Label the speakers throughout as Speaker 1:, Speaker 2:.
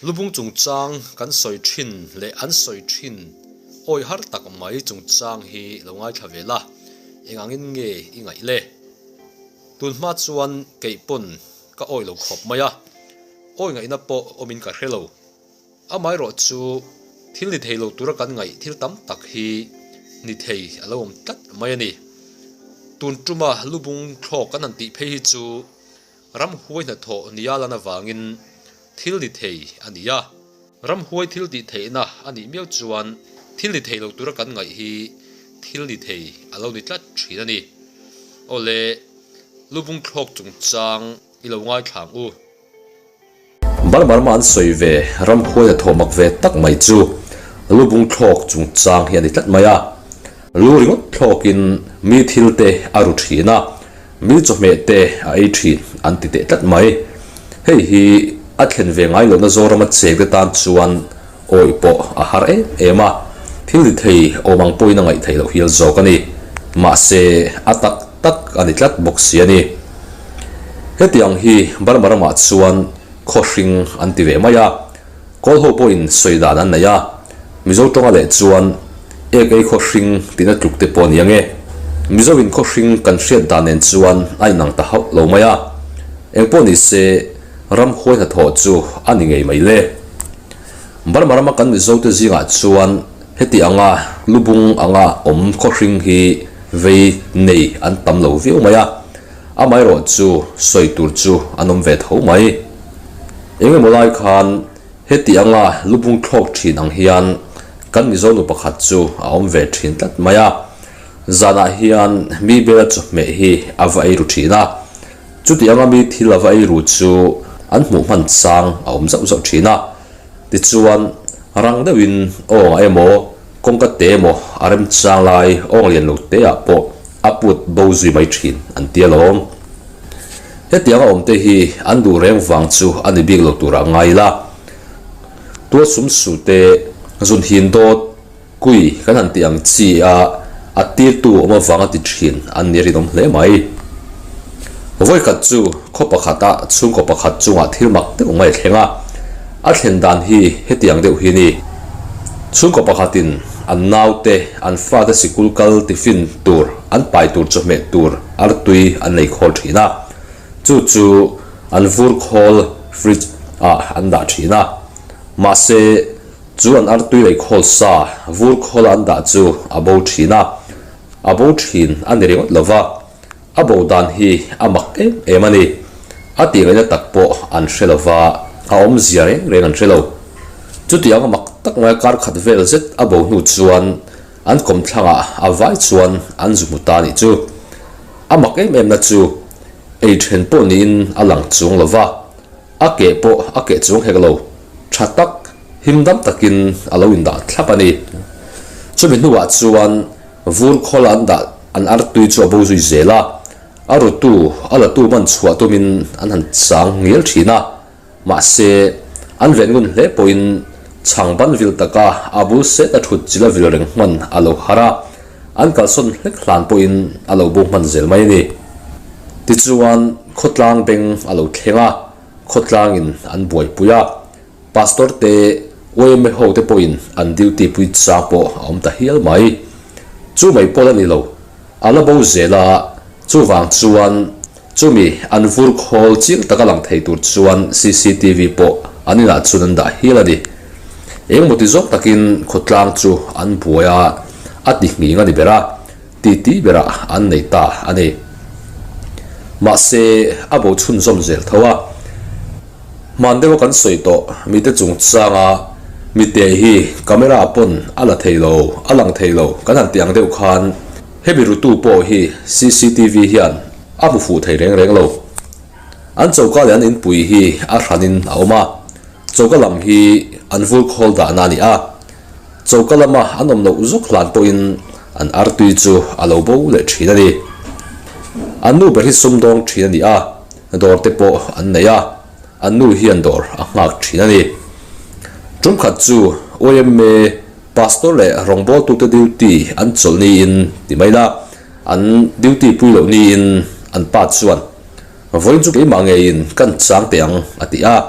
Speaker 1: Lubung chungchang kan sawi thin leh an sawi thin awi har tak mai chungchang hi lo ngaithla ve la, eng angin nge i ngaih le? Tun hma chuan keih pawn ka awi lo khawp mai a, awi ngaihna pawh awmin ka hre lo. Amaherawh chu thil ni thei lo tura kan ngaih thil tam tak hi ni thei a lo awm tlat mai a ni. Tun tuma lubung thlawk kan han tih phei hi chu Ramhuai hnathawh nia lan avangin thil ni thei a ni a. Ramhuai thil tih theihna a nih miau chuan thil ni thei lo tura kan ngaih hi thil ni thei a lo ni tlat thin a ni. Awle, lubung thlawk chungchang i lo ngaithlang u.
Speaker 2: Barbarma an sawi ve ramhuai hnathawh mak ve tak mai chu lubung thlawk chungchang hi a ni tlat mai a. Lu ringawt thlawkin mi thil te a ru thin a, mi chawhmeh te a ei thin an ti teh tlat mai. Hei hi a thlen ve ngai lohna Zorama cheng te tan chuan awih pawh a har em em a, thil ni thei awm ang pawhin a ngaih theih loh hial zawk a ni. Mahse, a tak tak a ni tlat bawk si a ni. Hetiang hi Burma ramah chuan khaw hring an ti ve mai a, Kawl ho pawhin sawi dan an nei a, Mizo tawnga leh chuan ek ei khaw hring tihna tluk te pawh a ni ange. Mizo in khaw hring kan hriat dan nen chuan a inang ta hauh lo mai a, engpawh ni se ramhuai hnathawh chu a ni ngei mai le. Burma rama kan Mizo te zingah chuan heti anga lubung anga awm khaw hring hi vei nei an tam lo viau mai a, amaherawh chu sawi tur chu an awm ve tho mai. Engemaw lai khan heti anga lubung thlawk thin ang hian kan Mizo nu pakhat chu a awm ve thin tlat mai a. Zanah hian mi bela chawhmeh hi a va ei ru thin a. Chuti anga mi thil a va ei ru chu an hmuh hman chang a awm zauh zauh thin a. Tichuan, rang deuhin awngah emaw, kawngka te emaw a remchang lai awng lian lo te ah pawh a put bo zui mai thin an ti alawm. Hetiang a awmte hi an duh reng vang chu a ni bik lo turah ngai ila. Tual sum su te zun hin dawt kui kan han tih ang chi a a tirtu awm avang a ti thin an ni rinawm hle mai. Vawikhat chu khaw pakhat a chhungkaw pakhat chungah thil mak deuh mai a thleng a, a thlen dan hi hetiang deuh hi ni. Chhungkaw pakhatin an naute an fate sikul kal tiffin tur an pai tur chawhmeh tur artui an nei khawl thin a, chu chu an vur khawl, fridge, ah an dah thin a. Mahse, chu an artui lei khawl sa, vur khawla an dah chu a bo thin a. A bo thin a ni ringawt lo va, a bo dan hi a mak em em a ni. A tih ngaihna tak pawh an hre lo va, a awmzia reng reng an hre lo. Chutiang a mak tak mai kar khat vel zet a bo hnu chuan An kawmthlangah a vai chuan an zu hmu ta nih chu. A mak em em na chu ei then pawh niin a lang chuang lo va, a keh pawh a keh chuang hek lo, tha tak, him dam takin a lo indah thlap a ni. Chumi hnuah chuan vur khawla an dah an artui chu a bo zui zel a, a rutu, a latu man chhuah tumin an han chang ngial thin a. Mahse, an ven ngun hle pawhin chhang ban vil taka a bul set a thut chil a vil reng hman a lo har a, an kalsawn hlek hlan pawhin a lo bo hman zel mai a ni. Tichuan, khawtlang beng a lo thleng a, khawtlangin an buaipui a, Pastor te, yma ho te pawhin an duty pui chang pawh a awm ta hial mai. Chu mai pawh la ni lo, a la bo zel a, chuvang chuan Chumi an vur khawl chiang taka lang thei tur chuan cctv pawh an inah chuan an dah hial a ni. Engemaw ti zawk takin khawtlang chu an buai a, a ti nghing a ni ber a, titi berah an nei ta a ni. Mahse, a bo chhunzawm zel tho a. Hman deuha kan sawi tawh mite chungchanga mite hi camera pawn a la thei lo, a lang thei lo kan han tih ang deuh khan hemi rutu pawh hi cctv hian A hmu fuh thei reng reng lo. An choka leh an inpui hi a hranin a awm a, choka lam hi an vur khawl dahna a ni a. Choka lama an awm loh zawk hlan pawhin an artui chu a lo bo leh thin a ni. An nu ber hi sumdawng thin a ni a, dawr te pawh an nei a, an nu hian dawr a nghak thin a ni. Tumkhat chu yma Pastor leh rawngbawltute duty an chawlh niin ti mai la, An duty pui loh niin an pa chuan, Vawiin chu keimah ngeiin kan chang teh ang, a ti a.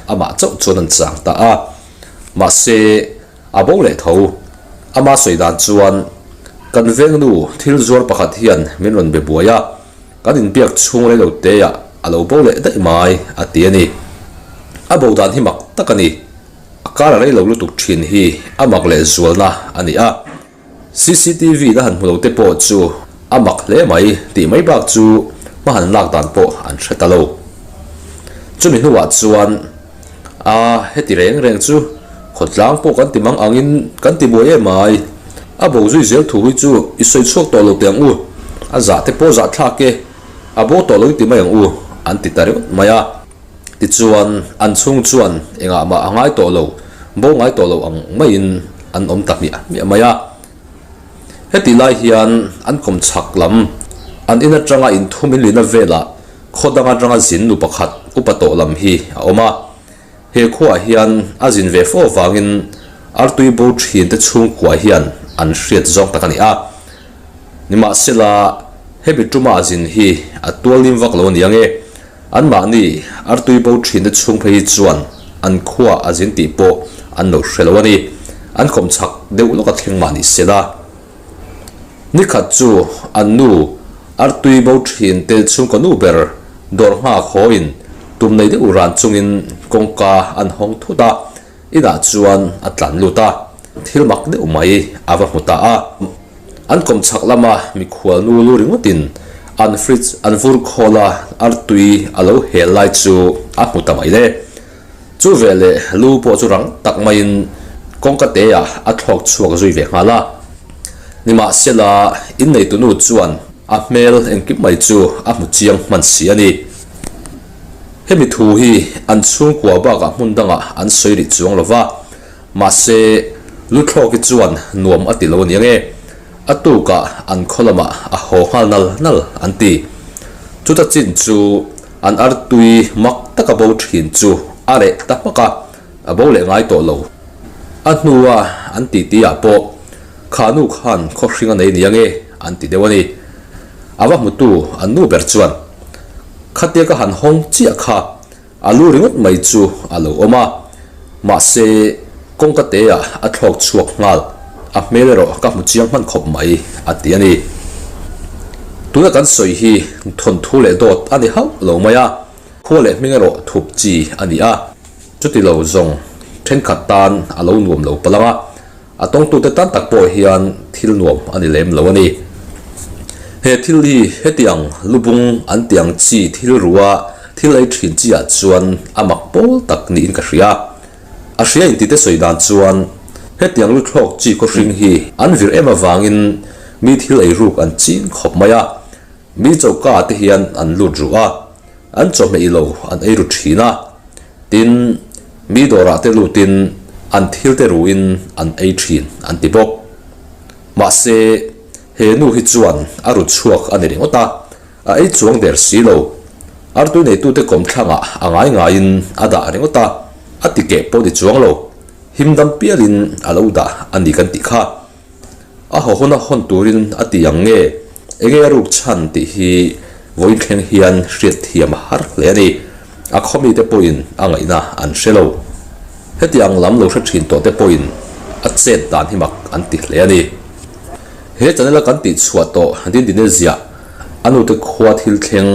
Speaker 2: amah chauh chuan an chang ta a. Mahse, a bo leh tho. Ama sawi dan chuan, Kan vengnu thil zuar pakhat hian min rawn be buai a, kan inbiak chhung rei lo teah a lo bo leh daih mai, a ti a ni. A bo dan hi mak tak a ni. A kar a rei lo lutuk thin hi a mak leh zualna a ni a. Cctv la han hmu lo te pawh chu a mak hle mai tih mai bak chu hma han lak dan pawh an hre ta lo. Chumi hnuah chuan a heti reng reng chu khawtlang pawh kan ti mang angin kan ti buai em ai. A bo zui zel thu hi chu i sawi chhuak tawh lo teh ang u, a zah te pawh zah thlak e, a bo tawh lo i ti mai ang u an ti ta ringawt mai a. Tichuan, an chhung chuan engah mah a ngai tawh lo, bo ngai tawh lo ang maiin an awm ta hmiah hmiah mai a. Hetih lai hian an kawm chhak lam, an in atanga inthum inlina velah khaw dang atanga zin nu pakhat upa tawh lam hi a awm a. He khuaah hian a zin ve fo avangin artui bo thinte chhungkua hian an hriat zawng tak a ni a. Nimahsela, hemi tuma a zin hi a tuallim vak lo a ni ang e. Anmahni artui bo thinte chhung phei hi chuan an khua a zin tih pawh an lo hre lo a ni. An kawm chak deuh lawk a thleng mah ni se la. Nikhat chu an nu artui bo thinte chhungkaw nu ber dawr nghak hawiin tum nei deuh ran chungin kawngka an hawng thut a, inah chuan a tlan lut a, thil mak deuh mai a va hmu ta a. An kawm chhak lama mikhual nu lu ringawtin an fridge an vur khawl a, artui a lo hel lai chu a hmu ta mai le. Chu veleh lu pawh chu rang tak maiin kawngka te ah a thlawk chhuak zui ve nghal a. Nimahsela inneitu nu chuan a hmel engkim mai chu a hmu chiang hman si a ni. Hemi thu hi an chhungkua bakah hmun dangah an sawi rih chuang lo va. Mahse, Luthlawki chuan nuam a ti lo aniang e. A tukah an khaw lamah a haw nghal nal nal an ti. Chuta chin chu an artui mak taka bo thin chu a reh ta hmak a, a bo leh ngai tawh lo. A hnua an titi ah pawh kha nu khan khaw hring a nei aniang e an ti deuh a ni. A va hmutu an nu ber chuan, Khatia ka han hawng chiah kha A lu ringawt mai chu a lo awm a, mahse kawngka te-ah a thlawk chhuak nghal, a hmel erawh ka hmu chiang hman khawp mai, a ti a ni. Tuna kan sawi hi thawnthu leh dawt a ni hauh lo mai a, khua leh hming erawh thup chi a ni a, chuti lo zawng thenkhat tan a lo nuam lo palang a, A tawngtute tan tak pawh hian thil nuam a ni lem lo a ni. He thil hi hetiang lubung an tih ang chi thil rua thil ei thin chi ah chuan a mak pawl tak niin ka hria. A hria intite sawi dan chuan hetiang luthlawk chi khawhring hi an vir em avangin mi thil ei ruk an ching khawp mai a, mi choka ah te hian an lut ruh a, an chawhmeh ilo an ei ru thin a. Tin, mi dawrah te lutin an thil te ruin an ei thin an ti bawk. Mahse, he nu hi chuan a ru chhuak a ni ringawt a, a ei chuang der si lo. Artui neitute kawmthlangah a ngai ngaiin a dah ringawt a, a ti keh pawh ni chuang lo. Himdam pialin a lo dah a ni kan tih kha. A haw huna hawn turin a ti ang nge? Enge a ruk chhan tih hi vawiin thleng hian hriat thiam a har hle a ni. A khawmite pawhin a ngaihna an hre lo. Heti ang lam lo hre thin tawh te pawhin a chet dan hi mak an ti hle a ni. He channel a kan tih chhuah tawh Dindine ziah a nute khua thil thleng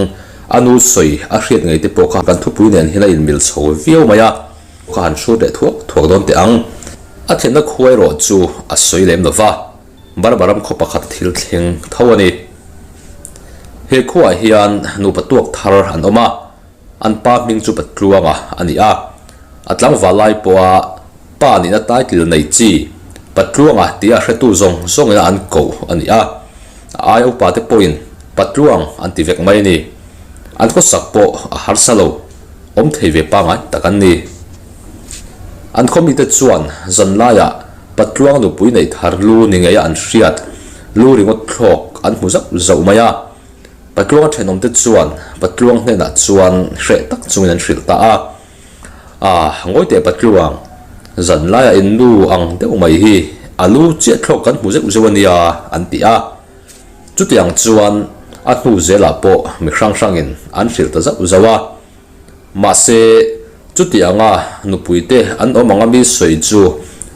Speaker 2: a nu sawi a hriat ngei te pawh kha kan thupui nen hian a inmil chho viau mai a. Ka han hrut leh thuak thuak dawn teh ang. A thlenna khua erawh chu a sawi lem lo va, Barma ram khaw pakhat thil thleng tho a ni. He khuaah hian nupa tuak thar an awm a, an pa hming chu Patluanga a ni a. A tlangval lai pawha pa nihna title nei chi Patluanga tia hretu zawng zawngina an koh a ni a. A aia upate pawhin Patluang an ti vek mai a ni. An khawsak pawh a harsa lo. Awm thei ve pangai tak an ni. An khaw mite chuan zan laiah Patluang nupui neih thar lu ni ngeia an hriat lu ringawt thlawk an hmu zauh zauh mai a. Patluanga thenawmte chuan Patluang hnenah chuan hreh tak chungin an hrilh ta a. Ah, ngawi teh Patluang, zan laiah in nu ang deuh mai hi a lu chiah thlawk kan hmu zeuh zeuh a nia, an ti a. Chutiang chuan a hnu zelah pawh mi hrang hrangin an hrilh ta zauh zauh a. Mahse, Chuti anga nupui te an awm anga mi sawi chu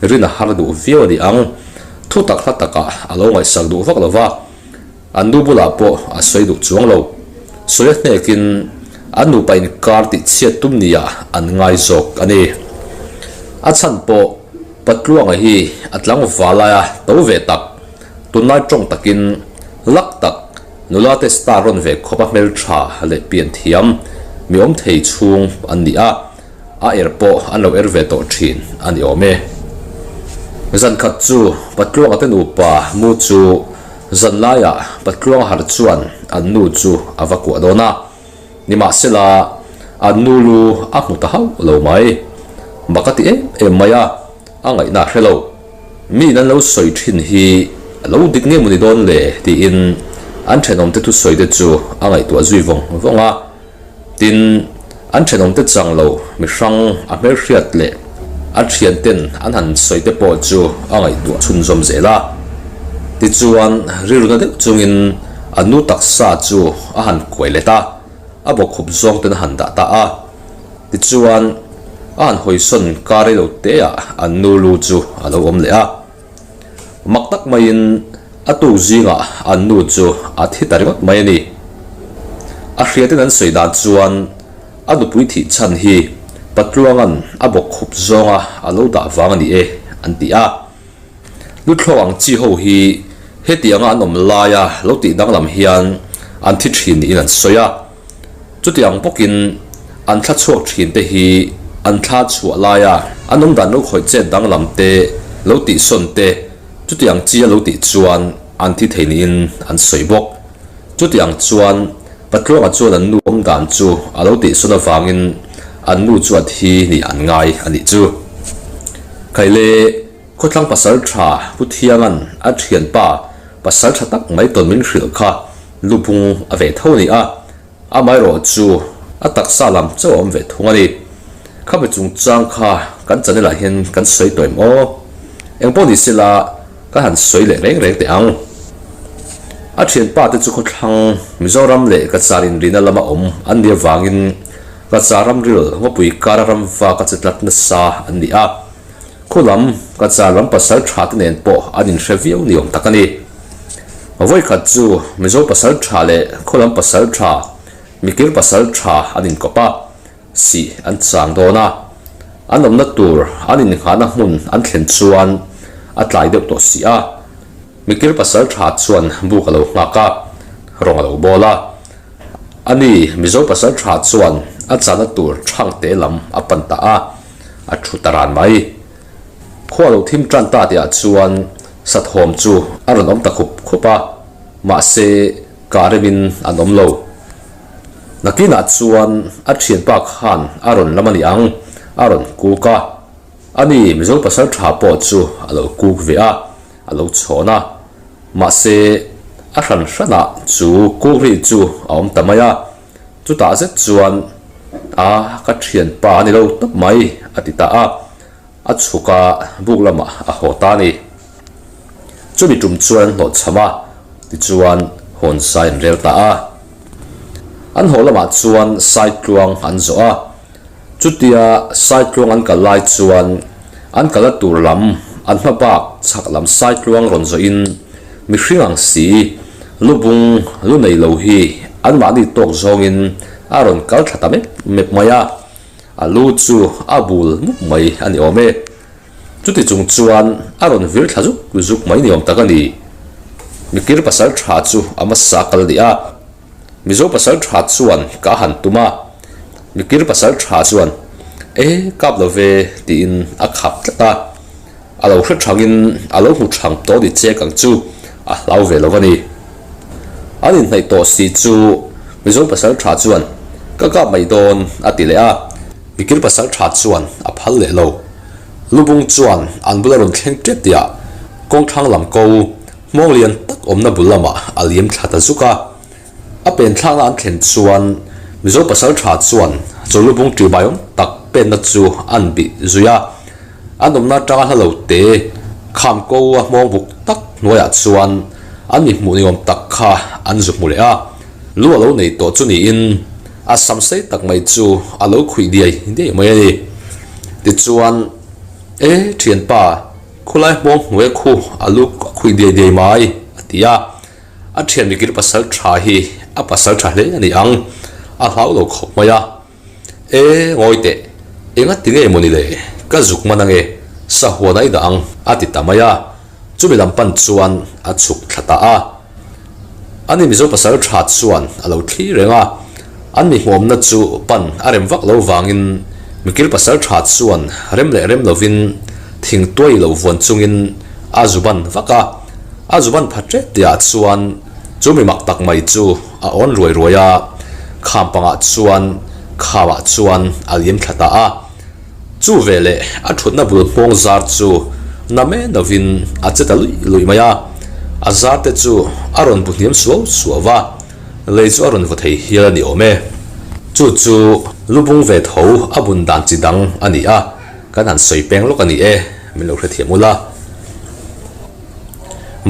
Speaker 2: rin a har duh viau a ni ang. Thu tak hla takah a lo ngaihsak duh vak lo va, an nu bulah pawh a sawi duh chuang lo. Sawi a hnekin an nupa inkar tih chhiat tum niah an ngai zawk a ni. A chhan pawh Patluanga hi a tlangval laia to ve tak, tunlai tawng takin lak tak, Nula te star rawn ve khawp a hmeltha leh pian thiam, mi awm thei chhung an ni a, a er pawh an lo er ve tawh thin a ni awm e. Zan khat chu Patluanga te nupa mu chu zan laiah Patluanga harh chuan an nu chu a va kuah dawn a, nimahsela an nu lu a hmu ta hauh lo mai. Mak a ti em em mai a, a ngaihna a hre lo. Miin an lo sawi thin hi a lo dik nge maw ni dawn le tiin an thenawmte thusawi te chu a ngaihtuah zui vawng vawng a. Tin, an thenawmte chang lo mi hrang a hmelhriat leh a thianten an han sawi te pawh chu a ngaihtuah chhunzawm zel a. Tichuan, rilruna deuh chungin a nu taksa chu a han kuai let a, a bawkkhup zawng ten a han dah ta a. Tichuan, a han hawisawn kar rei lo teah an nu lu chu a lo awm leh a. Mak tak maiin a tuk zingah an nu chu a thi ta ringawt mai a ni. A hriatin an sawi dan chuan a nupui thih chhan hi Patluanga'n a bawkkhup zawnga a lo dah vang a ni e an ti a. Luthlawk ang chi ho hi hetianga an awm laia lo tih danglam hian an thi thin niin an sawi a. Chutiang bawkin an thla chhuak thin te hi an thla chhuah laia an awm dan lo khawih chet danglam te, lo tihsawn te, chutiang chi a lo tih chuan an thi thei niin an sawi bawk. Chutiang chuan Patluanga chuan an nu awm dan chu a lo tihsawn avangin an nu chu a thi nih an ngai a nih chu. Khaile khawthlang pasal tha Pu Thianga'n a thianpa pasal tha tak mai tawn min hrilh kha Lupung a ve tho a ni a, amaherawh chu a taksa lam chauh a awm ve thung a ni. Khami chungchang kha kan channel ah hian kan sawi tawh em aw? Engpawh ni sela ka han sawi leh reng reng teh ang. A thianpa te chu khawthlang Mizoram leh Cachar inrina lama awm an nih avangin Cachar ramril ngawpui kara ramva ka che tlat nasa an ni a. Khu lam Cachar lam pasal tha te nen pawh an inhre viau ni awm tak a ni. Vawikhat chu Mizo pasal tha leh khu lam pasal tha, mikir pasal tha an inkawp a, sih an chang dawn a. An awmna tur an innghahna hmun an thlen chuan a tlai deuh tawh si a. Mikir pasal tha chuan buk a lo nghak a, rawng a lo bawl a. Ani Mizo pasal tha chuan a chahna tur Thangte lam a pan ta a. A thu ta ran mai. Khua lo thim tan ta tihah chuan Sathawm chu a rawn awm ta khup khup a, mahse kah remin an awm lo. Nakinah chuan a thianpa khan a rawn lam a ni ang, a rawn kuk a. Ani Mizo pasal tha pawh chu a lo kuk ve a, a lo chhawn a. Mahse a hran hranah chu kuk ri chu a awm ta mai a. Chutah zet chuan, A, ka thianpa a ni lo tawp mai, a ti ta a. A chhuk a, buk lamah a haw ta a ni. Chumi tum chuan an hlawhchham a, tichuan hawn sai an rel ta a. An haw lamah chuan Saitluang an zawh a. Chutia Saitluang an kal lai chuan an kal a tur lam an hma bak chhak lam Saitluang rawn zawhin mihring ang si lubung lu nei lo hi anmahni tawk zawngin a rawn kal thla ta mep mep mai a, a lu chu a bul mup mai a ni awm e. Chuti chung chuan a rawn vir thla zuk zuk mai ni awm tak a ni. Mikir pasal tha chu a hmasa kal a ni a. Mizo pasal tha chuan ka han tum a, mikir pasal tha chuan E kap lo ve tiin a khap tlat a, a lo hre thangin a lo hmu thang tawh ni chek ang chu a hlau ve lo a ni. An inhnaih tawh si chu Mizo pasal tha chuan Ka kap mai dawn a ti leh a, mikir pasal tha chuan a phal leh lo. Lubung chuan an bula rawn thleng tep tihah kawngthlang lam ko Hmawng lian tak awmna bul lamah a liam thla ta zuk a. A pen thlakna an thlen chuan Mizo pasal tha chuan Chawlubung ṭihbaiawm tak penna chu an bih zui a. An awmna atanga hla lo te kham ko a hmawng buk tak hnuaiah chuan an mi hmuh ni awm tak kha an zu hmu leh a. Lu a lo nei tawh chu niin. A sam sei tak mai chu a lo khuih diai diai mai a ni. Tichuan, E thianpa, khulai hmawng hnuai khu a lu a khuih diai diai mai, a ti a. A thian mikir pasal tha hi a pasal tha hle a ni ang, a hlau lo khawp mai a. E, ngawi teh, enga ti nge mawni le, ka zuk man ange, sahuan a i dah ang, a ti ta mai a. Chumi lam pan chuan a chhuk thla ta a. Ani Mizo pasal tha chuan a lo thli reng a, an mi hmuamna chu pan a rem vak lo vangin mikir pasal tha chuan rem leh rem lovin thing tuai lo vuan chungin a zu ban vak a. A zu ban pha ṭet tihah chuan chu mi mak tak mai chu a awn ruai ruai a, kham pangah chuan khamah chuan a liam thla ta a. Chu veleh a thutna bul hmawng zar chu na men lovin a che ta luih luih mai a, a zar te chu a rawn bu hniam suau suau va, lei chu a rawn vaw thei hial a ni awm e. Chu chu lubung ve tho a bun dan chi dang a ni a, kan han sawi peng lawk a ni e, min lo hrethiam ula.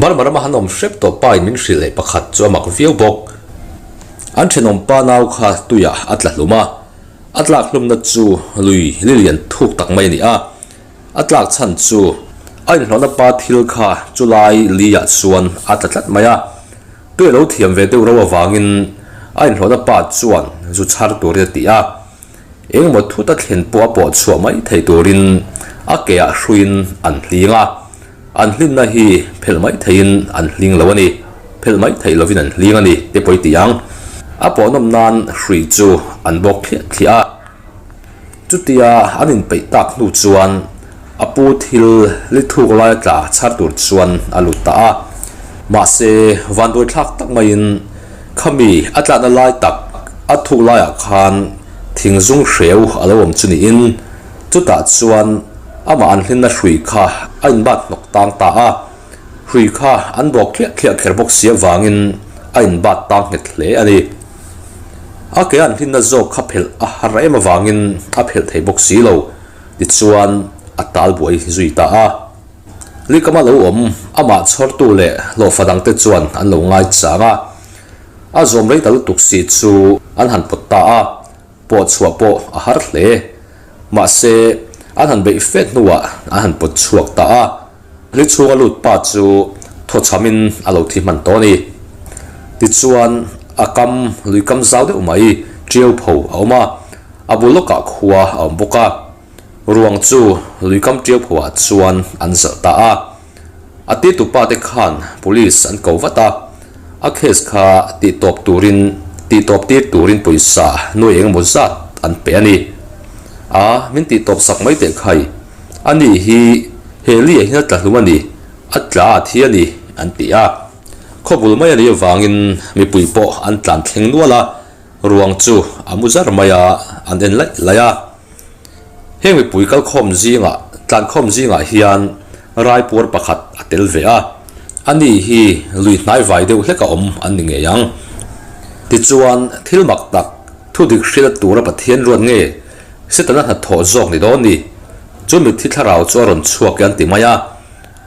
Speaker 2: Burma rama han awm hrep tawh pa in min hrilh leh pakhat chu a mak viau bawk. An thenawm pa nau kha tuiah a tla hlum a, A tlak hlumna chu lui li lian thuk tak mai a ni a, a tlak chhan chu a inhlawhna pa thil kha chu lai li ah chuan a tla tlat mai a. Tui a lo thiam ve deuh ro avangin a inhlawhna pa chuan zu chhar turin a ti a, engemaw thut a thlen pawh a pawh chhuah mai thei turin a ke ah hruiin an hling a. An hlinna hi phelh mai theihin an hling lo a ni, phelh mai theih lovin an hling a ni te pawh i ti ang. A pawhnawm nan hrui chu an bawk thliah thliah a. Chutia an inpeih tak hnu chuan a pu thil li thuk laia tla chhar tur chuan a lut ta a. Mahse, vanduai thlak tak maiin khami a tlatna lai tak a thuk laiah khan thing zung hreu a lo awm chu niin Chutah chuan amah an hlinna hrui kha a inbat hnawk tang ta a, hrui kha an bawk thliah thliah kher bawk si avangin a inbat tang nghet hle a ni. A ke an hlinna zawk kha phelh a har em avangin a phelh thei bawk si lo, tichuan a tal buai zui ta a. Likama lo awm amah chhawrtu leh hlawhfa dangte chuan an lo ngai chang a, a zawm rei ta lutuk si chu an han pawt ta a. Pawh chhuah pawh a har hle. Mahse, an han beih fet hnuah an han pawt chhuak ta a, ri chhunga lut pa chu thawchhamin a lo thi hman tawh a ni. Tichuan, a kam lui kam zau deuh mai ṭiau pho a awm a, a bul lawkah khua a awm bawk a. Ruang chu lui kam ṭiau phoah chuan an zalh ta a. A titupa te khan police an ko vat a, a case kha tihtawp turin tihtawp tir turin pawisa nuai engemaw zat an pe a ni. A, min tihtawp sak mai teh khai, a ni hi he li ah hian a tla hlum a ni, a tla a thi a ni, an ti a. Khawbul mai a nih avangin mipui pawh an tlan thleng nual a, ruang chu a mu zar mai a, an en laih laih a. Heng mipui kalkhawm zingah, tlankhawm zingah hian raipuar pakhat a tel ve a, ani hi lui hnai vai deuh hlek a awm an ni ngei ang. Tichuan, thil mak tak, thu dik hriat tura Pathian ruat nge Setana hnathawh zawk ni dawn ni? Chu mitthi thlarau chu a rawn chhuak e an ti mai a,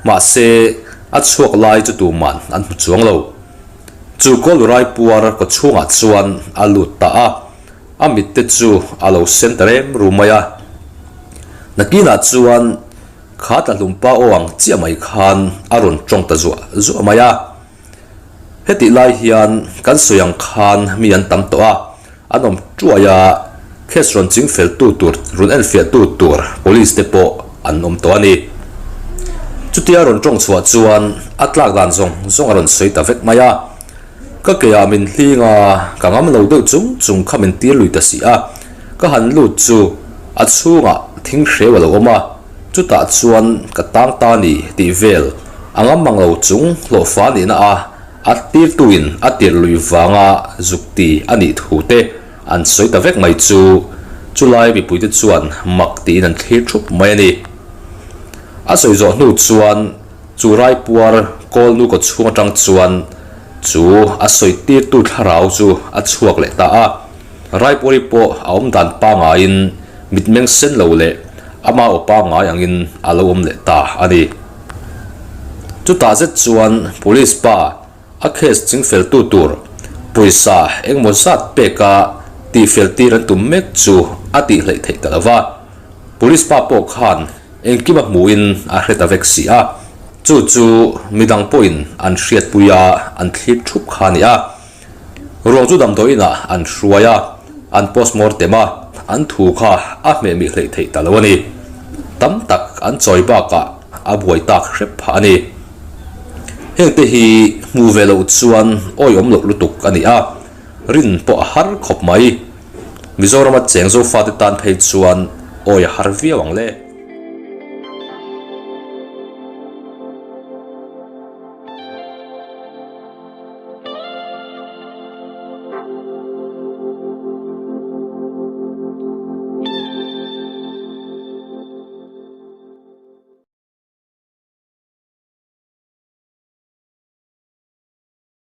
Speaker 2: mahse, a chhuak lai chu tuman an hmu chuang lo. Chu kawl raipuar kawchhungah chuan a lut ta a. A mit te chu a lo sen ta rem ru mai a. Nakinah chuan kha tlahlum pa aw ang chiah mai khan a rawn tawng ta zuah zuah mai a. Hetih lai hian kan sawi ang khan mi an tam tawh a, an awm tuai a, case rawn ching fel tu tur, rawn enfiah tu tur police te pawh an awm tawh a ni. Chutia rawn tawng chhuah chuan a tlak dan zawng zawng a rawn sawi ta vek mai a. Ka keah min hling a, ka ngam lo deuh chung chung kha min tir lui ta si a. Ka han lut chu a chhungah thing hreu a lo awm a, chutah chuan ka tang ta ni tih vel a ngam mang lo chung hlawhfa nihna a a tirtuin a tir lui vanga zuk ti a nih thu te an sawi ta vek mai chu chulai mipuite chuan mak tiin an thlir thup mai a ni. A sawi zawh hnu chuan Chu raipuar kawl nu kaw chhung atang chuan chu a sawi tirtu thlarau chu a chhuak leh ta a. Raipuari pawh a awm dan pangaiin mitmeng sen lo leh ama aw pangai angin a lo awm leh ta a ni. Chutah zet chuan police pa a case chingfeltu tur pawisa engemaw zat peka. Tihfel tir an tum mek chu a tih hleih theih ta lo va, Police pa pawh khan engkim a hmuhin a hre ta vek si a, chu chu midang pawhin an hriatpui a, an thlir thup kha a ni a. Ruang chu damdawi inah an hruai a, an postmortem a, an thu kha a hmehmih hleih theih ta lo a ni. Tam tak an chawi bakah a buai tak hrep phah a ni. Hengte hi hmuh ve loh chuan awihawm loh lutuk a ni a. Rin pawh a har khawp mai. Mizorama cheng Zofate tan phei chuan awi a har viau ang le.